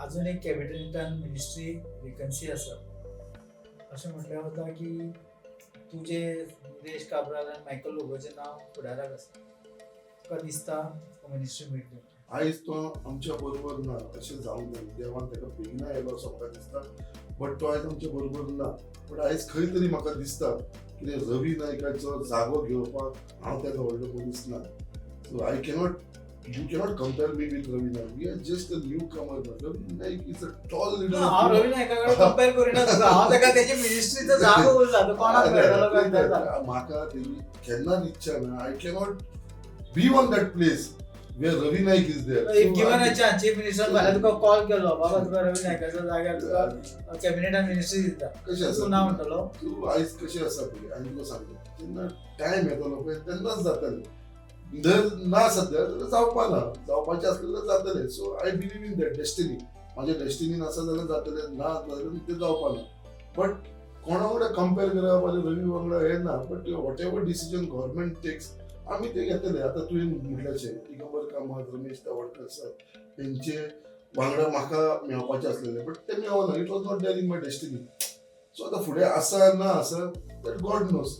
अजून एक कॅबिनेटान ministry vacancy आसा. अशें म्हटल्यार वता की तुजे, निलेश काब्राल आनी मायकल लोबोचें नांव फुडाराक आसा. तुका दिसता तुका मिनिस्ट्री मेळटली? आयज तो आमच्या बरोबर ना अशें जावंक जाय. देवान ताका बेगिना येयलो असो म्हाका दिसता, बट तो आयज आमच्या बरोबर ना. बट आयज खंय तरी म्हाका दिसता कितें रवी नायकाचो जागो घेवपाक हांव तेदो व्हडलो मनीस ना. So I cannot, you cannot compare me with Ravi Naik. We are just a new comer. Ravi Naik is a tall ना, हांव लिडर. रवी नायका कडेन कंपेर करिना तुका. हांव ताका तेजी मिनिस्ट्रीचो जागो उरला तो कोणाक मेळटलो काय जाता. म्हाका तेजी केन्नाच इच्छा ना. I cannot be on that place where Ravi Naik is there. If given a chance, chief minister फाल्यां तुका कॉल केलो, बाबा, तुका रवी नायकाच्या जाग्यार तुका कॅबिनेटान मिनिस्ट्री दिता, कशें आसा? तूं ना म्हणटलो? तूं आयज कशें आसा पळय, आनी तुका सांगता, जेन्ना टायम येतलो पळय तेन्नाच जातलें. जर ना सद्या जाल्यार जावपा ना, जावपाचें आसलें जाल्यार जातलें. So I believe in that destiny. म्हाज्या डेस्टिनीन आसा जाल्यार जातलें, ना जाल्यार तें जावपा ना. बट कोणा वांगडा कंपेर करप आनी रवी वांगडा हें ना. But whatever decision government takes, आमी ते घेतले. आतां तुवें म्हटल्याशें दिगंबर कामत, रमेश तवडकर सर हेंचे वांगडा म्हाका मेळपाचें आसलेलें, बट ते मेळना. It was not there in my destiny. So आतां फुडें आसा ना आसा, that God knows.